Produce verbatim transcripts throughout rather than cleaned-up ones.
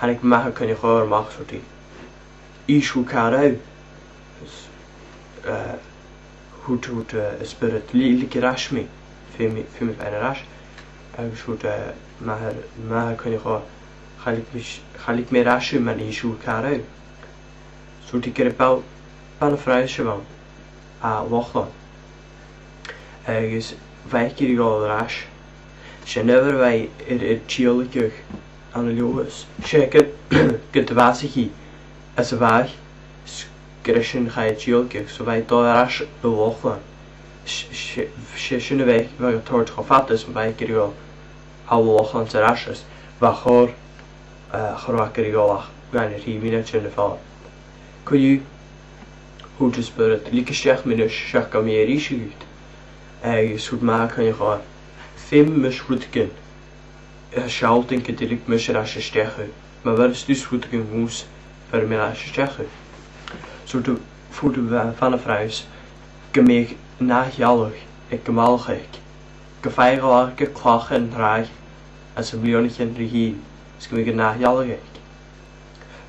thàinig m' athair Coinneach Odhar a-mach 's thuirt e, "Innis dhomh càit an robh thu." Is, eh, thuirt, thuirt, eh, an spiorad, "Leig, leig air ais mi, feumaidh, feumaidh mi faighinn air ais." Agus thuirt, eh, m' athair, m' athair Coinneach Odhar, "Cha leig mi, cha leig mi air ais thu mura h-innis thu càit an robh thu." So thuirt e gur e bana, bana-phrionnsa a bh' ann à Lochlannach. Agus bha e ag iarraidh a dhol air ais. 'S e an adhbhar a bha e air, air tìodhlaiceadh ann an Leòdhas. 'S e gun, gun do bhàsaich e anns a' bhàgh, 's gur e sin chaidh e tìodhlaiceadh, so bha e a' dol air ais a Lochlannach. 'S e, 's e, 's e sin a bha, bha e a' toirt cho fada 's a bha e ag iarraidh a dhol à Lochlannach air ais, is bha e a' còrdadh, eh, cha robh e ag iarraidh a dhol ach dhà no trì mionaidean air falbh. Co-dhiù, thuirt an spiorad, "Leig a-steach mi a-nis, seach gum bi mi air innse dhut." Agus thuirt m' athair Coinneach Odhar, "Feumaidh mise rudeigin a shealltainn gun do leig mise air ais a-steach thu. Ma bheireas tusa rudeigin dhòmhsa, bheir mi air ais a-steach thu." So thuirt, thuirt a' bh-, bhana-phrionnsa gum biodh an ath ghealladh aig a' bhalach aige, gum faigheadh e a làmh aig a' chlach air an tràigh anns na bliadhnaichean ri thighinn, is gum biodh an ath ghealladh aige.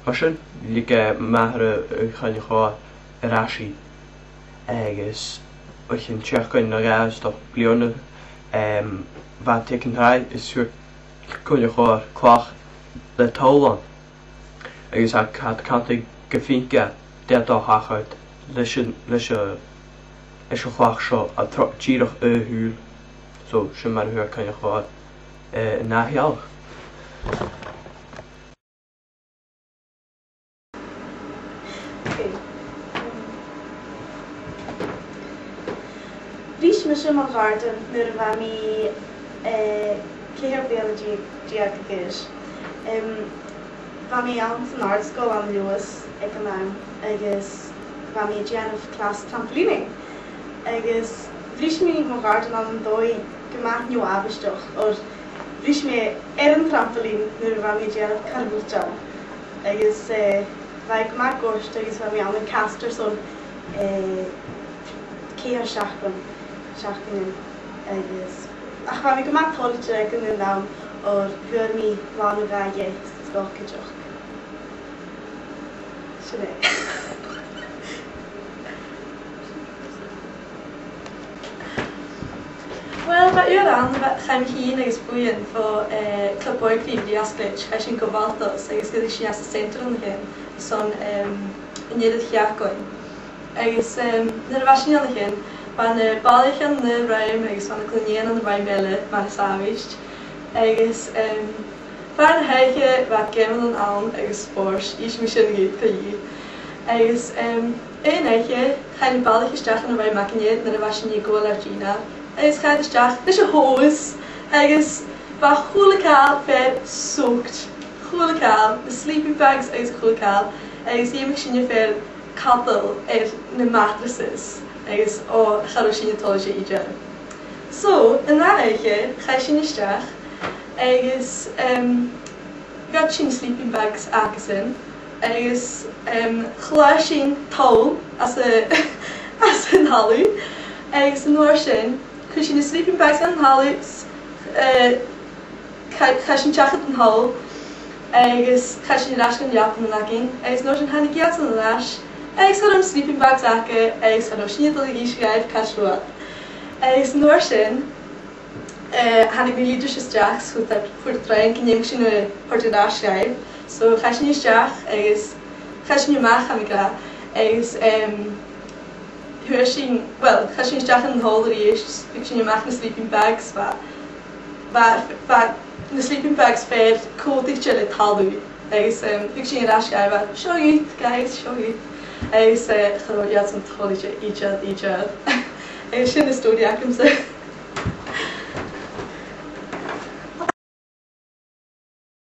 Mar sin, leig, eh, m' athair, eh, Coinneach Odhar air ais i. Agus o chionn seachdain no dhà, is dòcha bliadhna, em, bha e a' tighinn air an tràigh is fhuair Coinneach Odhar clach le toll ann. Agus tha, tha iad a' cantainn gum faic e dè tha a' tachairt leis an, leis a', leis a' chlach seo a' tro-, dìreach a shùil. So, sin mar a fhuair Coinneach Odhar, eh, an ath ghealladh. Bhris mise mo ghàirdean nuair a bha mi, eh, ceithir bliadhna deug, deug a dh'aois. Em, bha mi anns an àrd-sgoil ann an Leòdhas aig an àm, agus bha mi a' dèanamh clas trampolining. Agus bhris mi mo ghàirdean ann an dòigh gu math neo-àbhaisteach, oir bhris mi e air an trampoline nuair a bha mi a' dèanamh carthanas ann. Agus, eh, bha e gu math goirt agus bha mi ann an cast airson, eh, ceithir seachdain, seachdainean. Agus, ach bha mi gu math toilichte aig an aon àm, oir fhuair mi làn a dhà dheug, is dòcha cuideachd. Sin e. Uill, bha uair ann, bha, chaidh mi fhìn agus buidheann bho, eh, Club Òigridh Bhrìgh Ascleis, chaidh sinn gu Bhaltois agus dh'fhuirich sinn anns an Central an sin, son, em, an deireadh sheachdain. Agus, em, nuair a bha sinn an sin, bha na balaich ann an aon rùm agus bha na clann-nighean ann an rùm eile, mar as àbhaist. Agus, em, fad na h-oidhche bha geamannan ann agus spòrs, innsidh mi sin dhut co-dhiù. Agus, em, aon oidhche, chaidh na balaich a-steach dhan rùm againne nuair a bha sinn a' gabhail ar dìnnear. Agus chaidh iad a-steach leis a' hose, agus bha a h-uile càil fìor soaked. A h-uile càil, na sleeping bags agus a h-uile càil, agus dh'fheumadh sinne fìor cadal air na mattresses, agus, o, cha robh sinne toilichte idir. So, an ath oidhche, chaidh sinn a-steach, agus, em, ghoid sinn sleeping bags acasan, agus, em, chladhaich sinn toll às a, às an talamh, agus an uair sin, chuir sinn na sleeping bags dhan talamh, s-, eh, cha-, chaidh sinn a-steach dhan toll, agus chaidh sinn air ais dhan leapannan againn, agus an uair sin thàinig iadsan air ais, agus cha robh na sleeping bags aca, agus cha robh sinne a' dol a dh'innse dhaibh càit an robh iad. Agus an uair sin, Eh, thàinig na leaders a-steach 's chuir iad, chuir iad rinn gun dèanadh sinn a' toirt air ais dhaibh. So chaidh sinn a-steach agus chaidh sinn a-mach, tha mi ag ràdh, agus, em, fhuair sinn, well, chaidh sinn a-steach dhan t-sabhal a-rithist, thug sinn a-mach na sleeping bags, bha, bha, bha na sleeping bags fìor chòmhdaichte le talamh. Agus, em, thug sinn air ais dhaibh, bha, "Seo dhut, guys, seo dhut." Agus, eh, cha robh iadsan toilichte idir, idir. Agus sin an stòiridh agamsa.